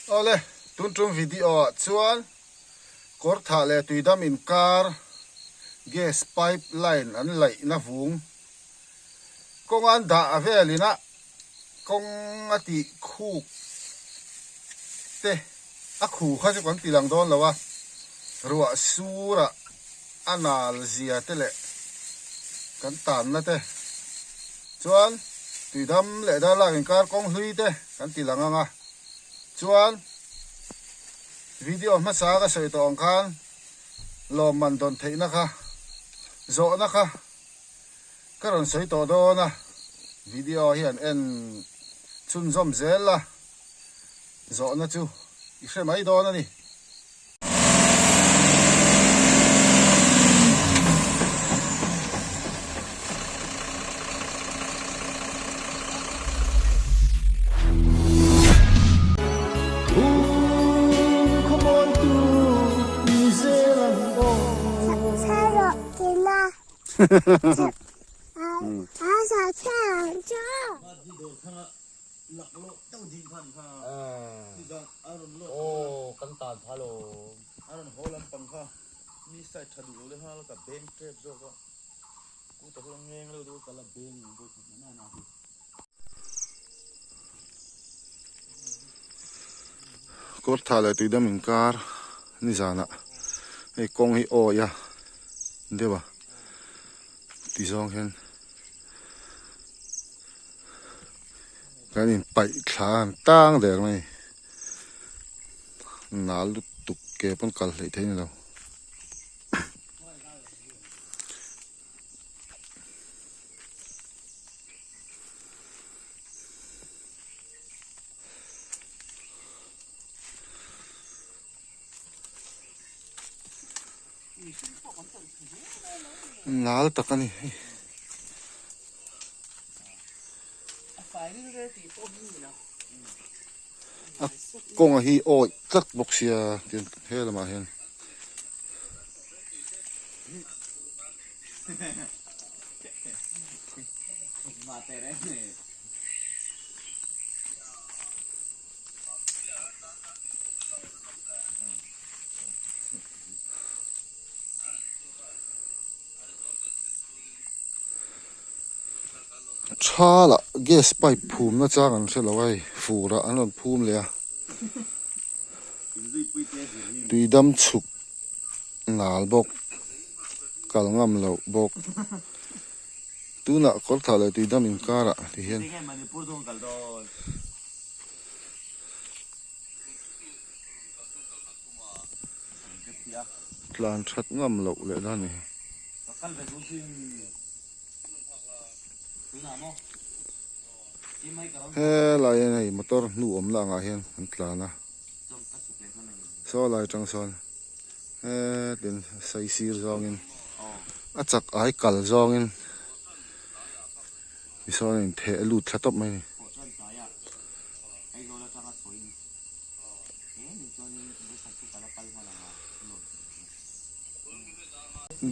Awle, tun tum video ah chuan Kawrthah leh Tuidam inkar gas pipe line an laihna vung kawng an dah vel ina kawng a tih khuk te a khu kha chu kan ti lang dawn lo a, ruah surah a nal zia te leh kan tanna te chuan Tuidam leh Darlak inkar kawng hlui te kan ti lang ang a, chuan video hmasa ka sawi tawh ang khan lawmman dawn theihna kha zawhna kha ka rawn sawi tawh dawn a, video hian en chhunzawm zel la zawhna chu i hre mai dawn a ni. Kawrtha leh tuidam inkar nizanah hei kawng hi awi a deuh a ti zawng hian kan inpaih thla ang tang der mai nal lutuk ke pawn kal hleih theih a ni lo. Nal tak a ni hei. A kawnga hi awih tlat bawk sia tiang he lamah hian. Tha lah gas pipe phum na chang an hre lo a hei fur ah an rawn phum leh a tui dam chhuk nal bawk kal ngam loh bawk tunah kawrthah leh tui dam inkar ah ti hian. Tlan that ngam loh leh na ni. Helai hian hei motor hnu awm na angah hian an tlan a saw lai atang sawn hetin sai sir zawngin a chak ai kal zawngin tisawn a intheh lut thla tawp mai a ni.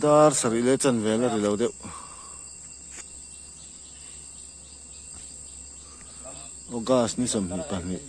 Dar sarih leh chanve la ri lo deuh. August ni 22.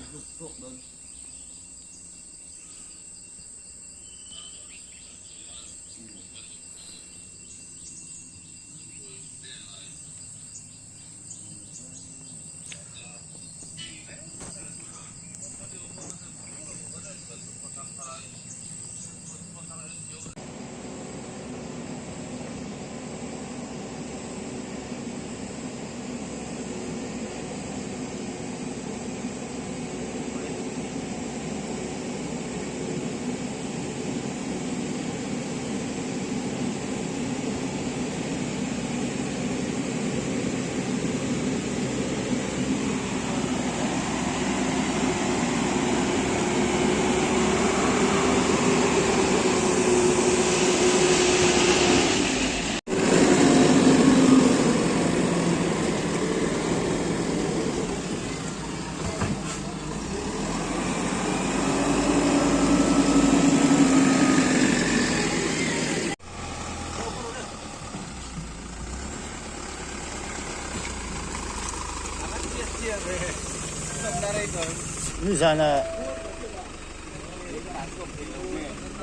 Nizana.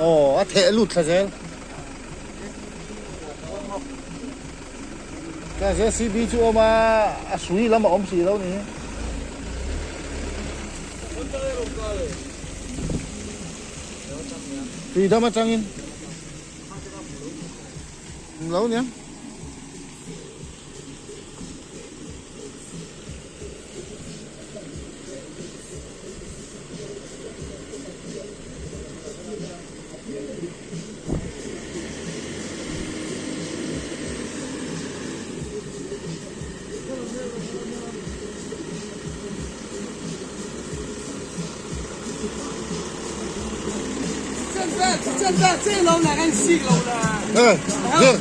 Aw a theh lut thla zel. Ka JCB chu awm a, a hrui lam a awm si lo ni. Tui dam atangin. Lo nia.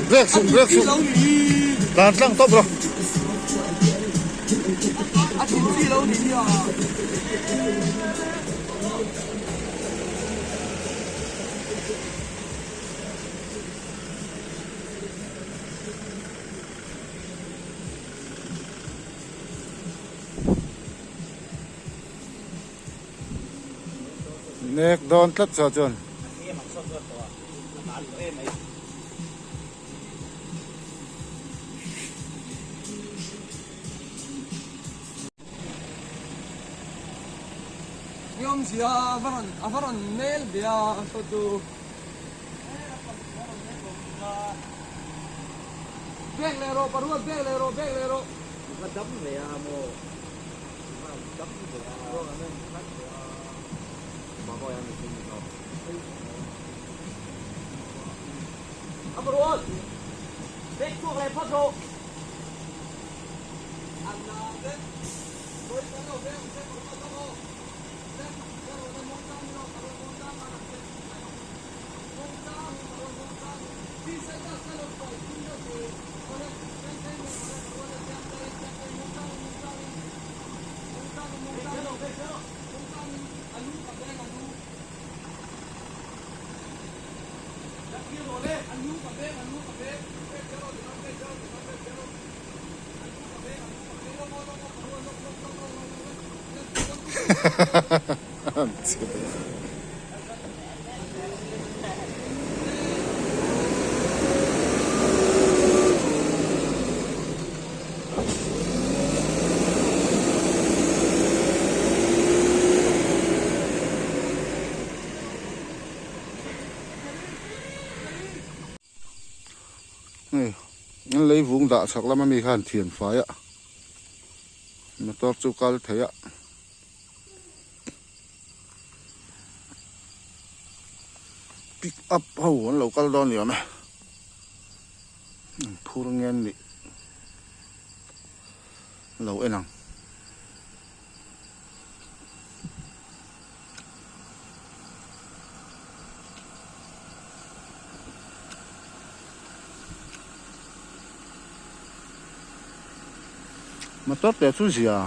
Brake suh brake suh tlan tlang tawp rawh. Nek dawn tlat chaw chuan. Hei an lei vung dah chhak lama mi khan thian fai a motor chu kal thei a. Pick up ho an lo kal dawn ni awm e an phur ngen nih lo en ang. Motor te chu zia.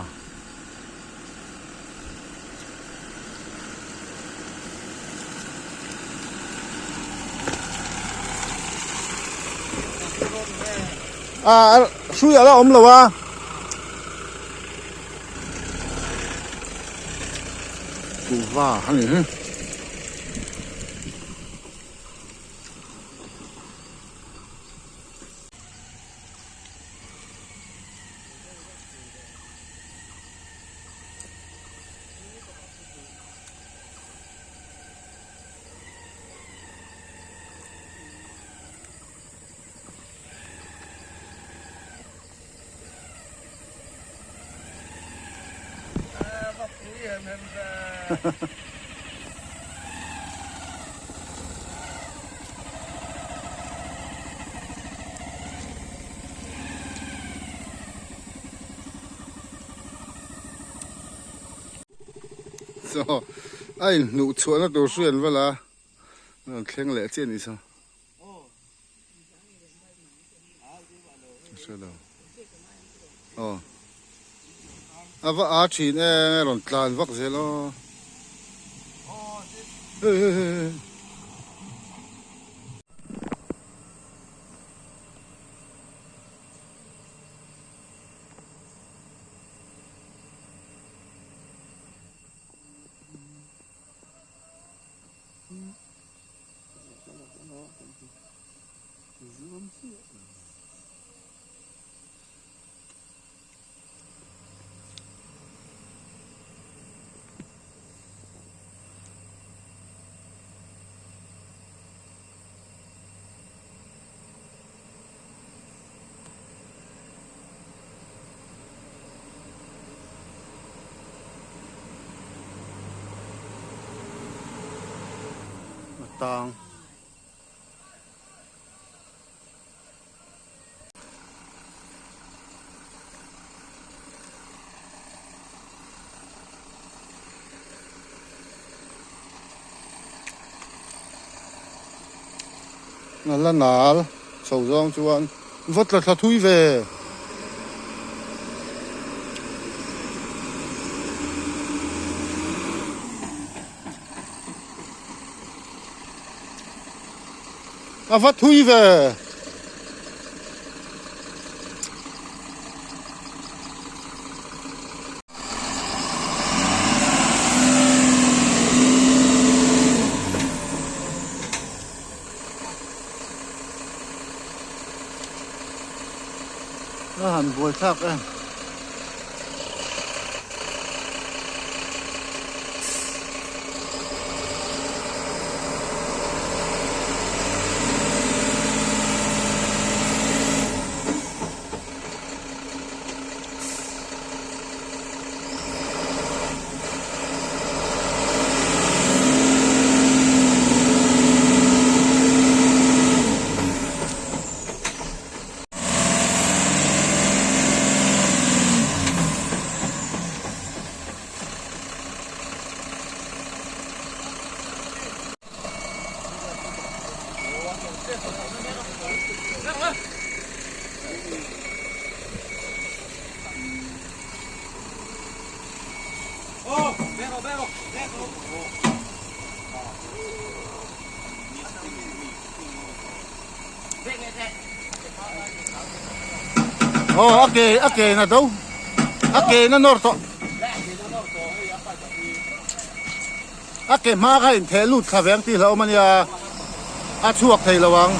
A hrui a la awm lo a. Kuhva a ni hi. Saw a inhnuh chhuahna tur hriat vel a rawn thleng leh chiah a nih saw. Aw a va a thin e rawn tlan vak zel aw hei hei hei hei. tang. A la nal chho zawng chuan va tla thla thui ve. A va thui ve. A han buai thlak em. Aw a ke a ke na do a ke na nawr tawh a ke hma kha in theh lut thla veng tih hlauhawm a nia a chhuak thei lo ang.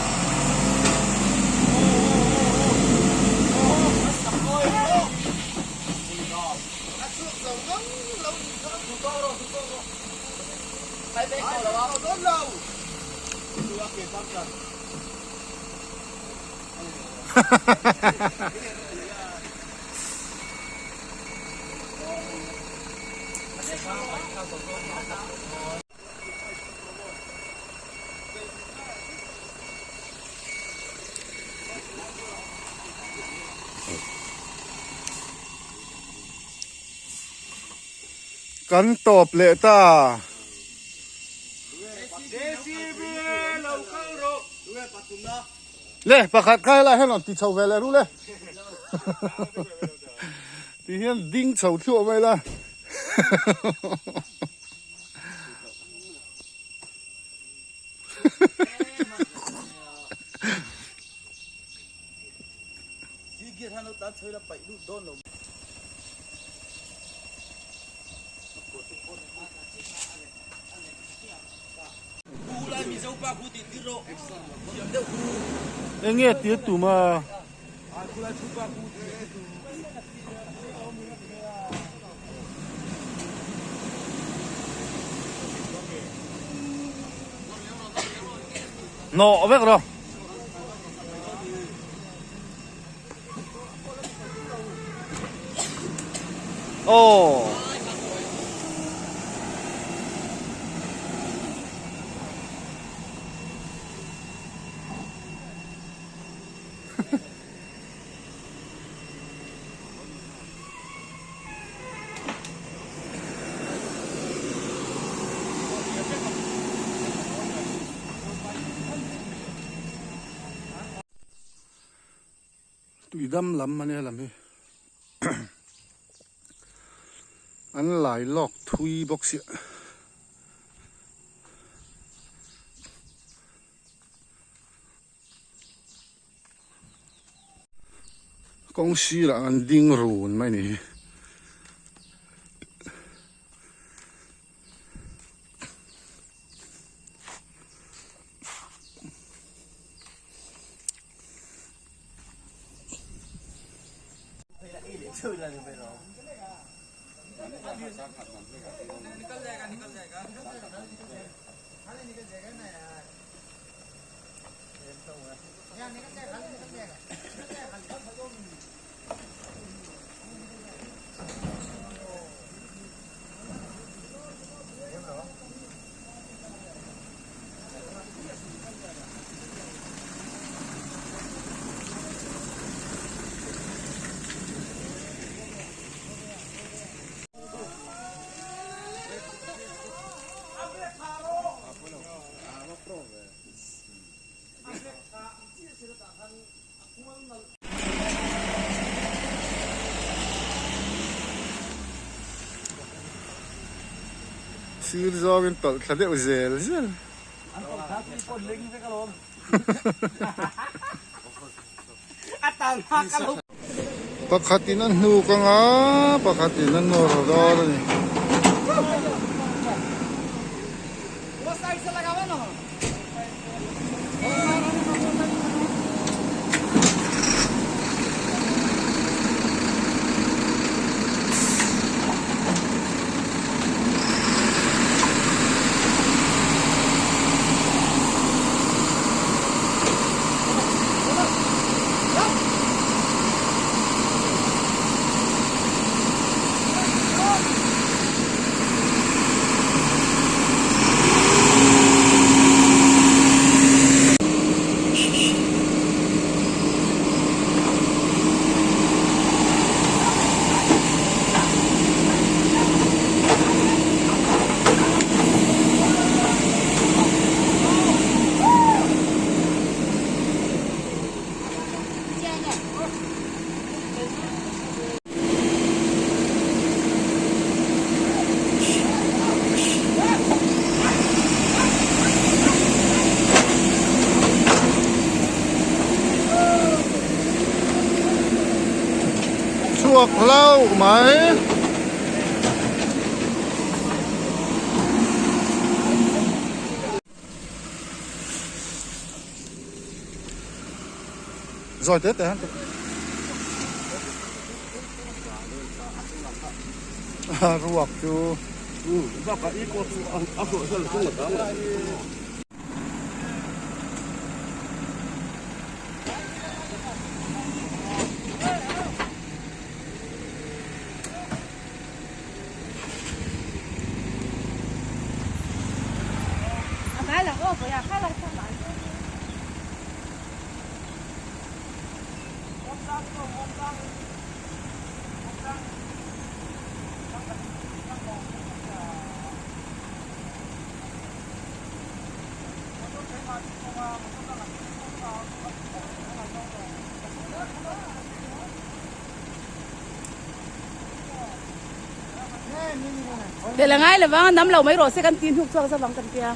Kan tawp leh ta. Le pakhat kha helai hian rawn ti chho ve leh ru le. Ti hian ding chho thluah mai la. Enge tir tum a? Hnawh vek rawh. Aw. Tuidam lam a nia lam hi an lai lawk thui bawk sia. Kawng sirah an ding run mai ni hi. Sir zawngin tawlh thla deuh zel zel. Pakhatin a hnuk anga pakhatin a nawr dawn a ni. Chhuak hlauh mai. Zawi te te han ti. Ruak chu. Tel a ngai lovang a nam lo mai rawh se kan ti hnuk chhuak zavang kan tia.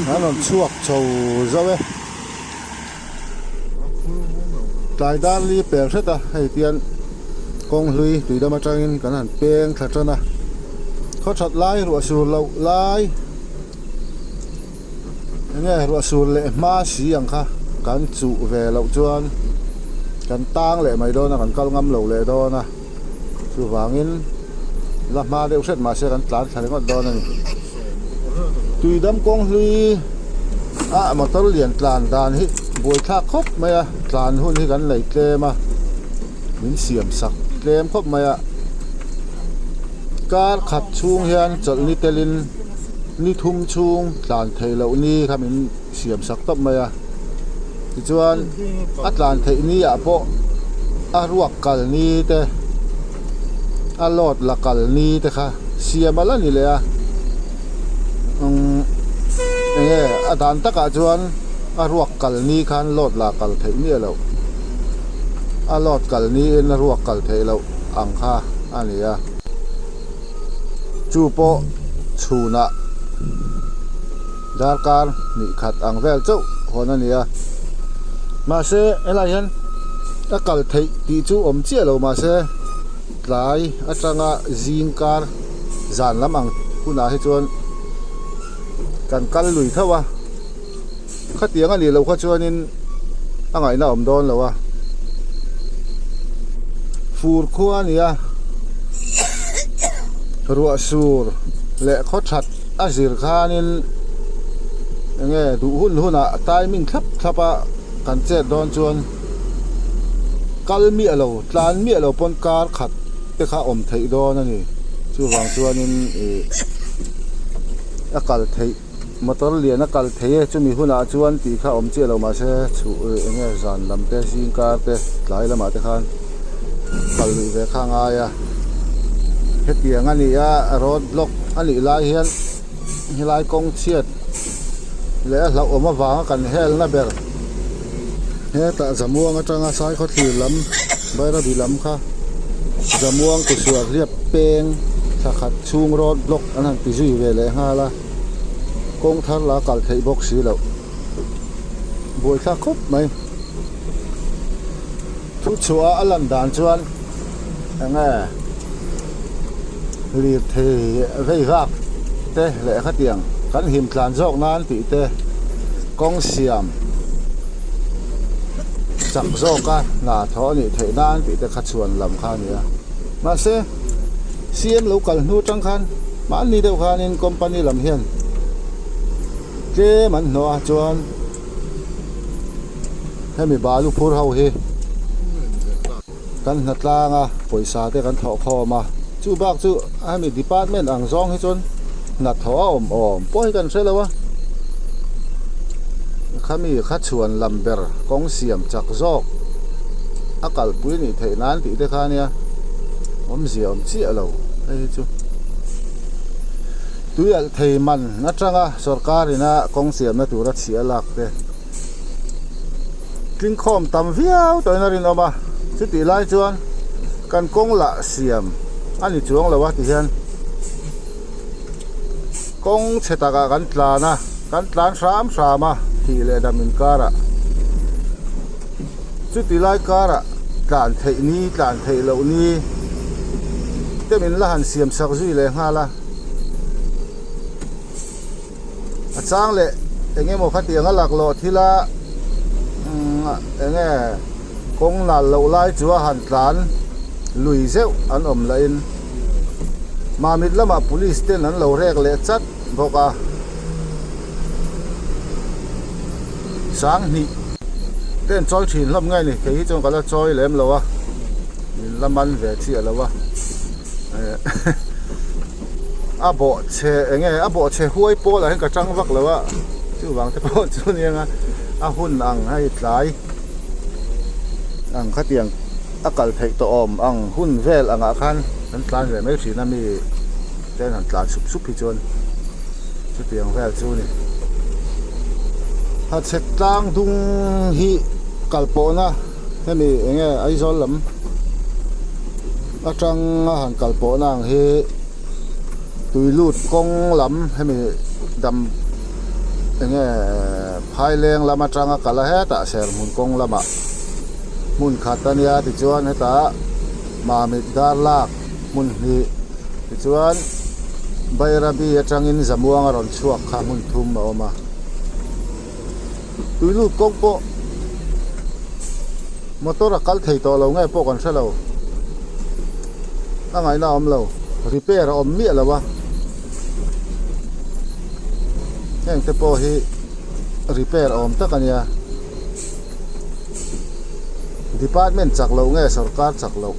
An rawn chhuak chho zo e. Tlai dar li pel hret a, hei tian kawng hlui tuidam atangin kan han peng thla tan a. Khaw that lai ruah sur loh lai enge ruah sur leh hma si ang kha kan chuh ve loh chuan kan tang leh mai dawn a, kan kal ngam lo leh dawn a. Chuvangin la hma deuh hret mahse kan tlan thla ringawt dawn a ni. Tuidam kawng hlui ah motor lian tlan dan hi buaithlak khawp mai a, tlan hun hi kan lei tlem a, min siam sak tlem khawp mai a. Kar khat chhung hian chawlh ni telin ni thum chhung tlan theih loh ni kha min siam sak tawp mai a. Tichuan a tlan theih ni ah pawh a ruak kal ni te a load la kal ni te kha siam a la ni leh a umm eng nge a dan takah chuan a ruak kal ni khan load la kal theih miah loh a load kal niin a ruak kal theih loh ang kha a ni a. Chu pawh chhunah darkar hnih khat ang vel chauh hawn a ni a, mahse helai hian a kal theih tih chu awm chiah lo mahse tlai atanga zing kar zan lam ang hunah hi chuan kan kal lui tho a, khatiang a nih loh kha chuanin a ngaihna a awm dawn lo a, fur khua a ni a, ruah sur leh khaw that a zir khanin enge duh hun hunah timing thlap thlap a kan chet dawn chuan kal miah lo tlan miah lo pawn kar khat te kha awm theih dawn a ni chuvang chuanin ih a kal theih motor lian a kal thei e chumi hunah chuan tih kha awm chiah lo mahse chhuh enge zan lam te zingkar te tlai lamah te khan kal luih ve kha a ngai a hetiang a ni a road block a nih lai hian helai kawng chhiat leh a hlauhawm avanga kan helna ber hetah zamuang atanga saikhawthlir lam bairabi lam kha zamuang kusuar hliap peng thla khat chhung road block an han ti zui ve leh nghal a kawng thar la kal theih bawk si loh buaithlak khawp mai. Thu chhuah a lan dan chuan enge lirthei vei vak te leh khatiang kan him tlan zawk nan tih te kawng siam chak zawka hna thawh a nih theih nan tih te kha chhuan lam kha a ni a mahse C_M lo kal hnu atang khan mahni deuh khanin company lam hian tlem an hnawh a chuan. Hemi balu phur ho hi kan hnatlang a pawisa te kan thawh khawm a chu bak chu hemi department ang zawng hi chuan hnathawh a awm awm pawh hi kan hre lo a khami kha chhuan lam ber kawng siam chak zawk a kalpui nih theih nan tih te kha ania awmzia awm chiah lo hei hi chu tui alh thei man atanga sorkar ina kawng siamna tura chhia lak te tlingkhawm tam viau tawhin a rinawm a chutih lai chuan kan kawng lah siam a ni chuang lo a ti hian kawng chhe takah kan tlan a kan tlan hram hram a thih leh dam inkarah chutih lai karah tlan theih ni tlan theih loh ni te min la han siam sak zui leh nghal a. A chang leh eng emaw khatiang a laklawh thil a eng nge kawng nal loh lai chu a han tlan lui zeuh an awm lah in Mamit lamah police ten an lo rek leh chat bawk a Sanghnih te an chawi thin hlawm nge ni kei hi chuan ka la chawi lem lo a min la man ve chiah lo a. A bawh chhe eng nge a bawh chhe huai pawl ah hian ka tang vak lo a chuvang te pawh chu nia nga a hun ang hei tlai ang khatiang a kal theih tawh awm ang hun vel angah khan kan tlan ve mai thin a mi te an han tlan sup sup hi chuan chutiang vel chu a ni. Hachhek tlang dung hi kal pawhna. Hemi enge Aizawl lam atang a han kal pawh na ang hi tui lut kawng lam hemi dam Enge Phaileng lam atanga kal a hetah Serhmun kawng lamah hmun khat a nia tichuan hetah Mamit dar lak hmun hnih tichuan Bairabi atangin Zamuang a rawn chhuak kha hmun thum a awm a. Tuilut kawng pawh motor a kal thei tawh lo nge pawh kan hre lo a ngaihna a awm lo repair a awm miah lo a heng te pawh hi repair a awm tak a nia department chak loh nge sorkar chak loh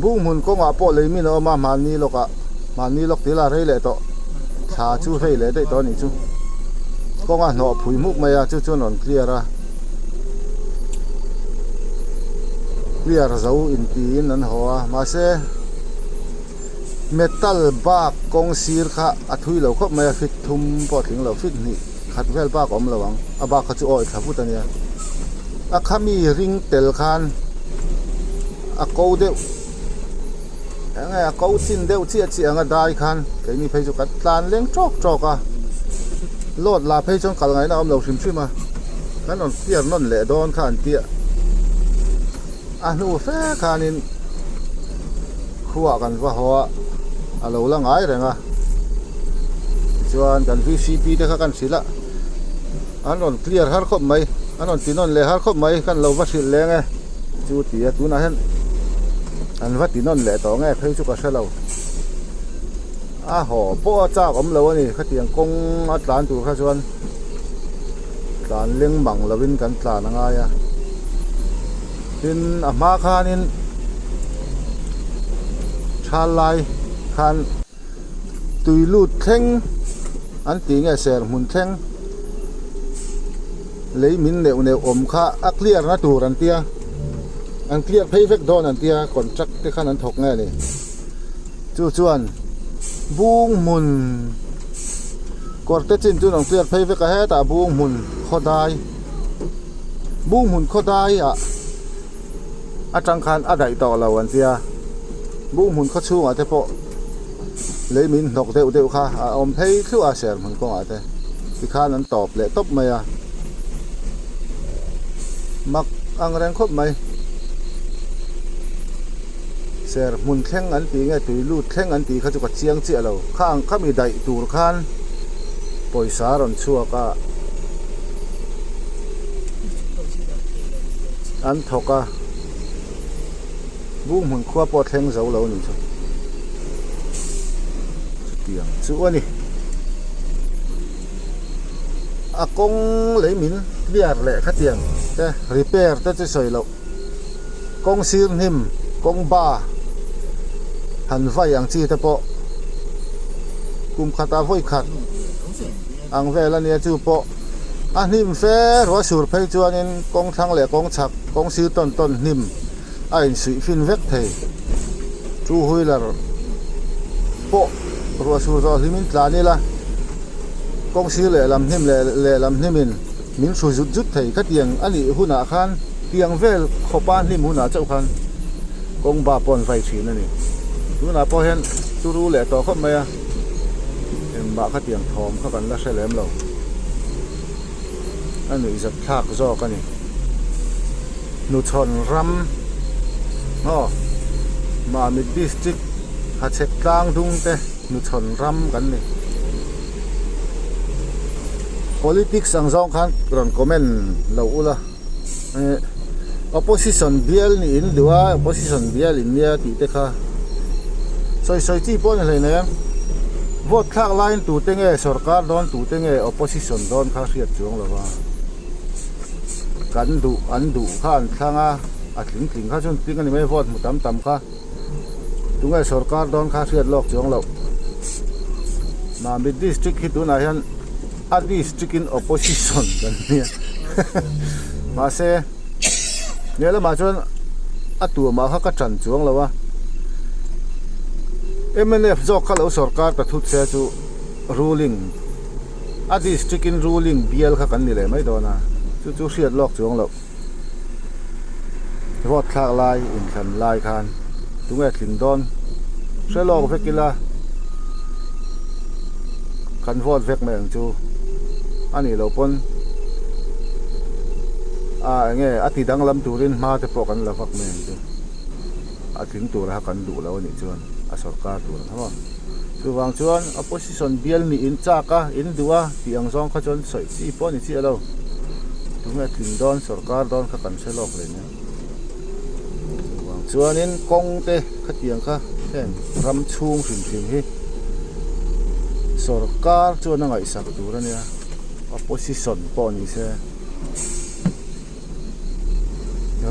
bung hmun kawngah pawh lei min a awm a hmanni lawkah hmanni lawk tih la rei leh tawh thla chu vei leh daih tawh a nih chu kawnga hnawh phui hmuk mai a chu chuan rawn clear a clear zo intiin an haw a mahse metal bak kawng sir kha a thui lo khawp mai a fit thum pawh a tling lo fit hnih khat vel bak a awm lo ang a bak kha chu awi thla vut a nia a khami ring tel khan a ko deuh eng nge a ko chin deuh chiah chiah ang a dai khan keini phei chu kan tlan leng tawk tawk a load la phei chuan kal ngaihna a awm lo hrim hrim a kan rawn clear nawn leh dawn kha an tia a hnu fe khanin khuaah kan va haw a a lo la ngai reng a tichuan kan vcp te kha kan hrilh a an rawn clear har khawp mai an rawn ti nawn leh har khawp mai kan lo va hrilh leng e chu ti a tunah hian an va ti nawn leh tawh nge phei chu ka hre lo a haw pawh a chak awm lo a ni khatiang kawng a tlan tur kha chuan tlan leng mang lovin kan tlan a ngai a tin a hma khanin thal lai khan tui lut thleng an tih nge ser hmun thleng lei min neuh neuh awm kha a clear na tur an tia an clear phei vek dawn an tia contract te khan an thawk nge a ni chu chuan bung hmun kawr te chin chu an clear phei vek a hetah bung hmun khawdai bung hmun khawdai ah atang khan a daih tawh lo an tia bung hmun khaw chhungah te pawh lei min hnawk deuh deuh kha a awm phei thluah a ser hmun kawngah te tikhan an tawp leh tawp mai a mak ang reng khawp mai ser hmun thleng an tih nge tui lut thleng an tih kha chu ka chiang chiah lo khang khami daih tur khan pawisa a rawn chhuak a an thawk a bung hmun khua pawh a thleng zo lo a nih chu chutiang chu a ni a kawng lei min clear leh khatiang te repair te chu sawi loh kawng sir hnim kawng ba han vai ang chi te pawh kum khatah vawi khat ang vel a nia chu pawh a hnim fe ruah sur phei chuanin kawng thlang leh kawng chhak kawng sir tawn tawn hnim a insuih fin vek thei two wheeler pawh ruah sur zawh hlimin tlan ila kawng sir lehlam hnim leh lehlam hnimin min hru zut zut thei khatiang a nih hunah khan tiang vel khawpa hnim hunah chauh khan kawng ba pawh an vai thin a ni tunah pawh hian turu leh tawh khawp mai a engmah khatiang thawm kha kan la hre lem lo a nuihzat thlak zawk a ni Hnuchhawn ram aw Mamit district Hachhek tlang dung te Hnuchhawn ram kan ni. Politics ang zawng khan rawn comment lo ula eh opposition bial nih in duh a opposition bial in nia tih te kha sawi sawi chi pawh a ni hleinem vote thlak laiin tute nge sorkar dawn tute nge opposition dawn kha hriat chuang lo va kan duh an duh kha an thlang a a tling tling kha chuan tling a ni mai vote hmu tam tam kha. Tunge sorkar dawn kha hriat lawk chuang loh. Mamit district hi tunah hian a district in opposition kan nia mahse he lamah chuan a tuamah kha ka tan chuang lo a mnf zawk kha lo sorkar ta thut se chu ruling a district in ruling bial kha kan ni leh mai dawn a chu chu hriat lawk chuang loh. Vote thlak lai inthlan lai khan tunge tling dawn hre lawk vek ila Kan vote vek mai ang chu a nih loh pawn a enge a ti danglam turin hma te pawh kan la vak mai ang chu a tling tur a kan duh lo a nih chuan a sorkar tur ang maw chuvang chuan opposition bial nih in chak a in duh a tih ang zawng kha chuan sawi chi pawh a ni chiah lo tunge a tling dawn sorkar dawn kha kan hre lawk leh nia chuvang chuanin kawng te khatiang kha heng ram chhung hrim hrim hi sorkar chuan a ngaihsak tur a nia opposition pawh ni se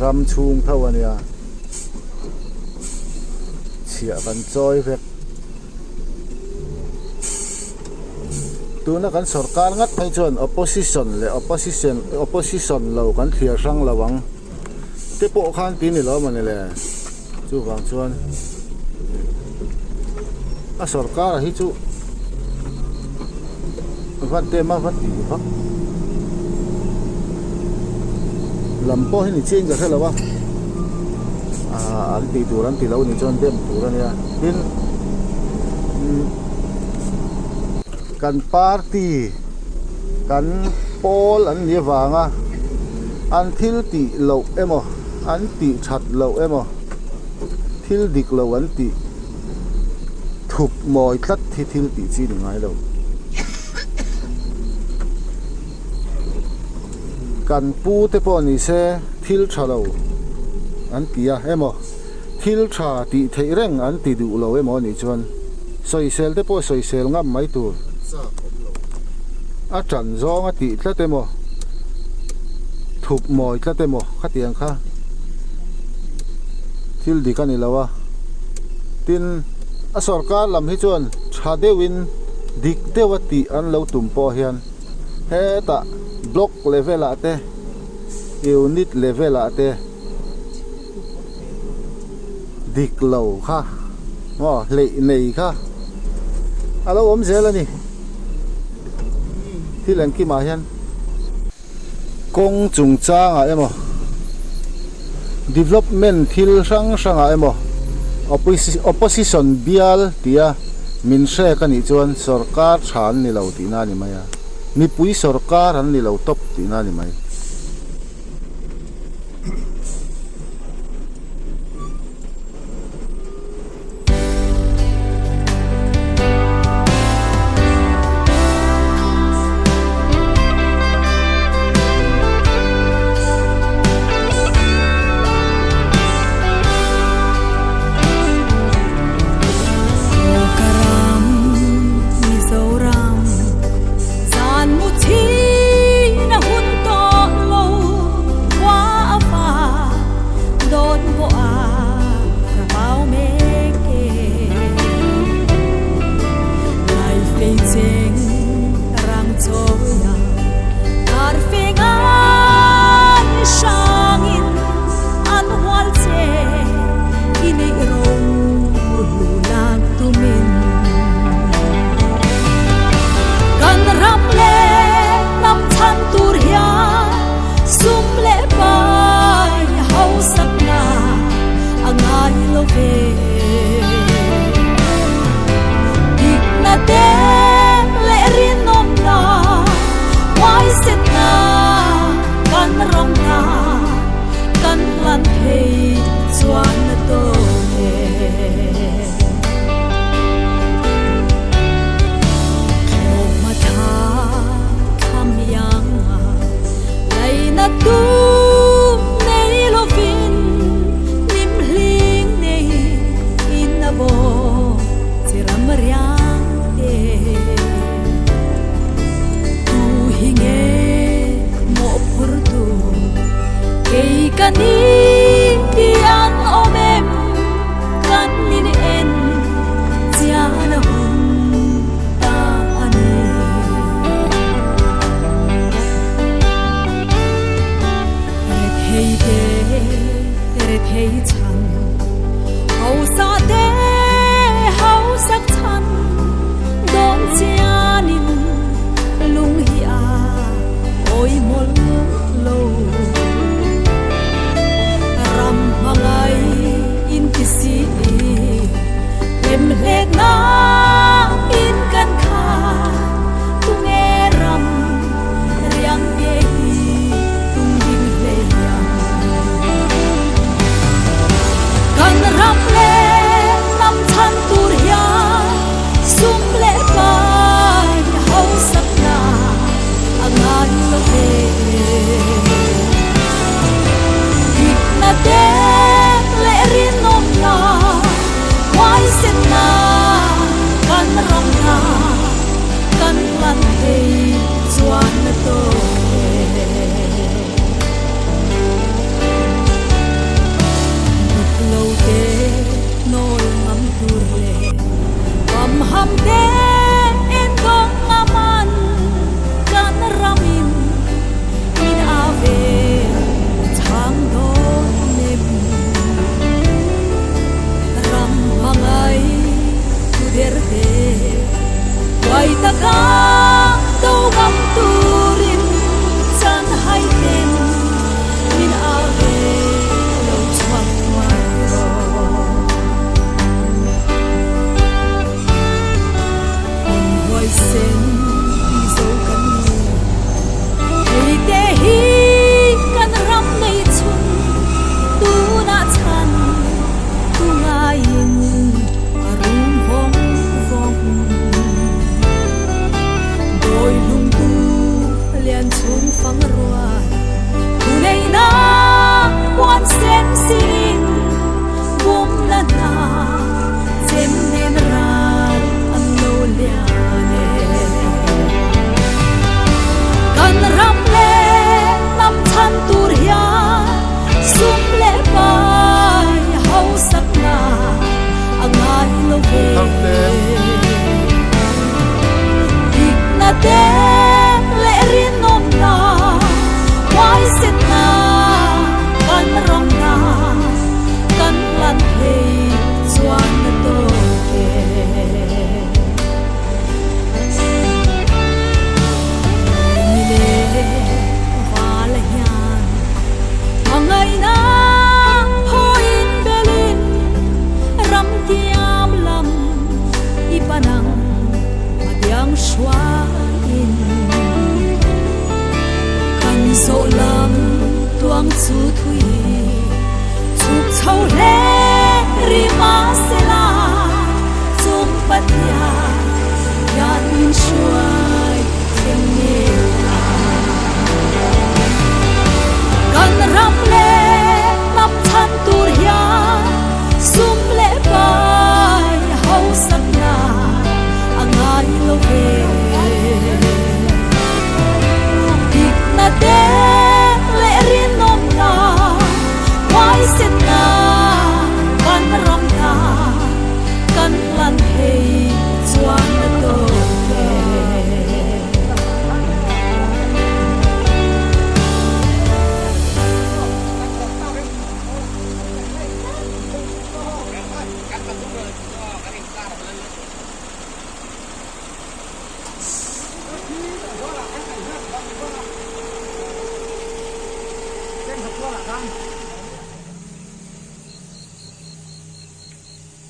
ram chhung tho a nia chhiah kan chawi vek tuna kan sorkar ngat phei chuan opposition leh opposition opposition lo kan thliar hrang lo ang te pawh khan ti ni lo mawni le. Chuvang chuan a sorkar hi chu va dem a va ti vak lam pawh hi ni chiang ka hre lo a ah an tih tur an ti lo nih chuan dem tur a nia tin kan party kan pawl an nih avanga an thil tih loh emaw. An tih that loh emaw thil dik lo an tih thup mawi tlat hi thil tih chi ni ngai lo. Kan pu te pawh ni se thil tha lo an ti a emaw thil tha tih theih reng an ti duh lo emaw anih chuan sawisel te pawh sawisel ngam mai tur a tan zawng a tih tlat emaw. Thup mawi tlat emaw khatiang kha thil dik a ni lo a, tin a sorkar lam hi chuan tha deuhin dik deuha tih an lo tum pawh hian hetah block level ah te unit level ah te dik lo kha maw hleih nei kha a lo awm zel a ni. Thil engkimah hian kawng chungchangah emaw development thil hrang hrangah emaw opposition bial tia min hrek a nih chuan sorkar tha an ni lo tihna a ni mai a, mipui sorkar an ni lo tawp tihna a ni mai.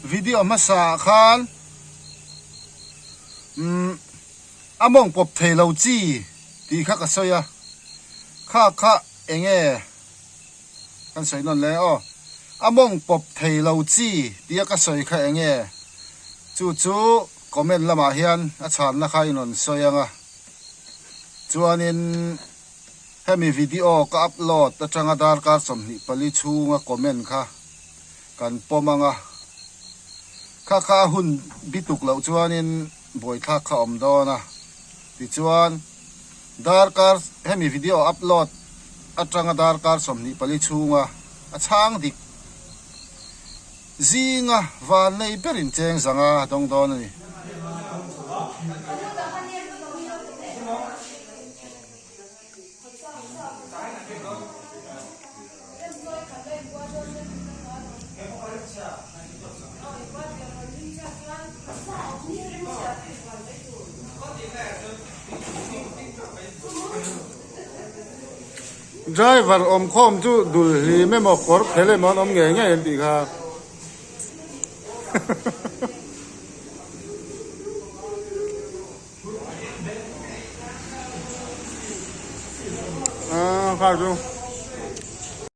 Video hmasa ah khan umm a mawng pawp thei lo chi tih kha ka sawi a, kha kha eng nge kan sawi nawn le aw, a mawng pawp thei lo chi tia ka sawi kha eng nge chu chu comment lamah hian a chhanna kha in rawn sawi ang a, chuanin hemi video ka upload atanga darkar 24 chhunga comment kha kan pawm ang a, kha kha a hun bituk loh chuanin buaithlak kha a awm dawn a, tichuan darkar hemi video upload atanga darkar 24 chhunga a chhang dik zinga van nei berin cheng zanga a dawng dawn a ni. Driver awm khawm chu dul hlim emaw kawr phel emaw an awm ngei ngei an tih kha. Kha chu.